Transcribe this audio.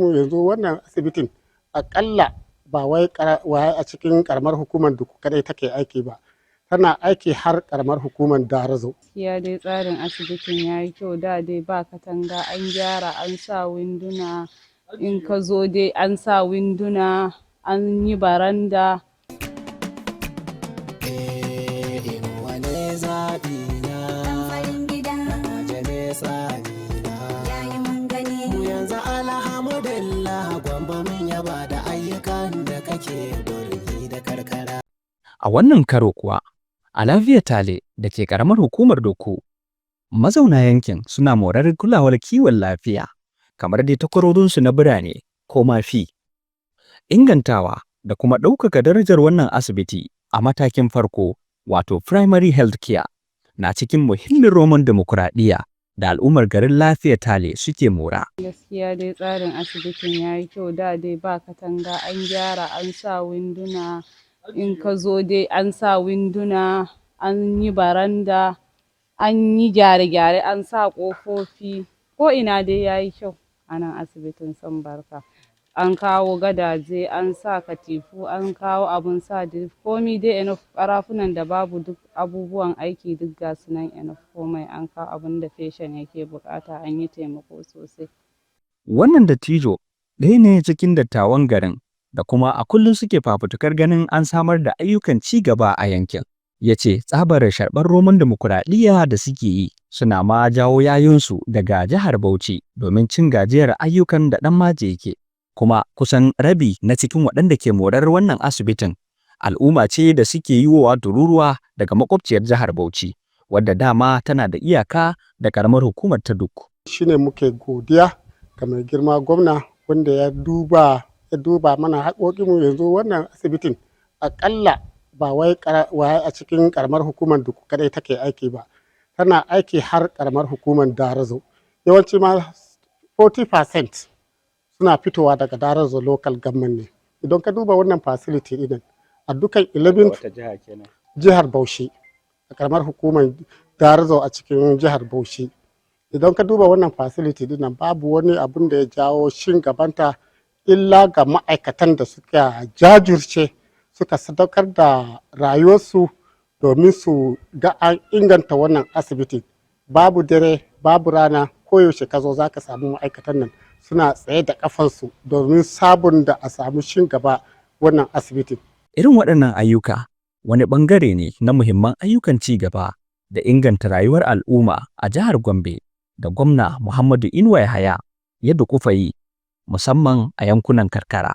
Yanzu wannan asibitin akalla ba wai a cikin karamar hukumar Dukku kadai take aiki ba, tana aiki har karamar hukumar Darazo. Gaskiya dai tsarin asibitin ya yi kyau. Da dai ba katanga, an gyara, an sa winduna. In ka zo dai an sa winduna, an yi baranda. Yanzu alhamdulillah, Gwamba mun yaba da ayyukan da kake birni da karkara. A wannan karo kuwa, a Lafiya Tale da ke ƙaramar hukumar Dukku, mazauna yankin suna morar kulawar kiwon lafiya kamar dai takwarorinsu na birane ko ma fi. Ingantawa da kuma ɗaukaka darajar wannan asibiti a matakin farko, wato primary health care, na cikin muhimmin romon dimokuraɗiyya da al'ummar garin Lafiya Tale suke mora. Gaskiya dai tsarin asibitin ya yi kyau. Da dai ba katanga, an gyara, an sa winduna. In ka zo dai an sa winduna, an yi baranda, an yi gyare-gyare, an sa ƙofofi, ko ina dai ya yi kyau a nan asibitin San Barka. An kawo gadaje, an sa katifu, an kawo abun sa drip, komi dai enough. Ƙarafunan da babu, duk abubuwan aiki duk ga su nan enough. Komai an kawo, abun da patient yake buƙata, an yi taimako sosai. Wannan dattijo ɗaya ne cikin dattawan garin da kuma a kullum suke fafutukar ganin an samar da ayyukan ci gaba a yankin. Ya ce tsabar sharɓar romon dimokuraɗiyya da suke yi, suna ma jawo yayunsu daga jihar Bauchi domin cin gajiyar ayyukan da ɗan maje yake. Kuma kusan rabi na cikin waɗanda ke morar wannan asibitin al'umma ce da suke yiwowa tururuwa daga makwabciyar jihar Bauchi, wadda dama tana da iyaka da ƙaramar hukumar ta Dukku. Shine muke godiya ga mai girma gwamna wanda ya duba mana haƙoƙinmu. Yanzu wannan asibitin akalla ba wai a cikin karamar hukumar Dukku kadai take aiki ba, tana aiki har karamar hukumar Darazo. Yawanci ma 40% suna fitowa daga Darazo Local Government ne. Idan ka duba wannan facility din a dukkan 11 jihar Bauchi, a karamar hukumar Darazo a cikin jihar Bauchi, idan ka duba wannan facility din nan, babu wani abun da ya jawo shin gabanta illa ga ma'aikatan da suka jajirce, suka sadaukar da rayuwarsu domin su ga an inganta wannan asibiti. Babu dare babu rana, koyaushe ka zo za ka samu ma'aikatan nan suna tsaye da kafansu domin sabon da a samu shin gaba wannan asibiti. Irin waɗannan ayyuka wani ɓangare ne na muhimman ayyukan ci gaba da inganta rayuwar al'umma a jihar Gombe da gwamna Muhammadu Inuwa Yahaya ya dukufa yi, musamman a yankunan karkara.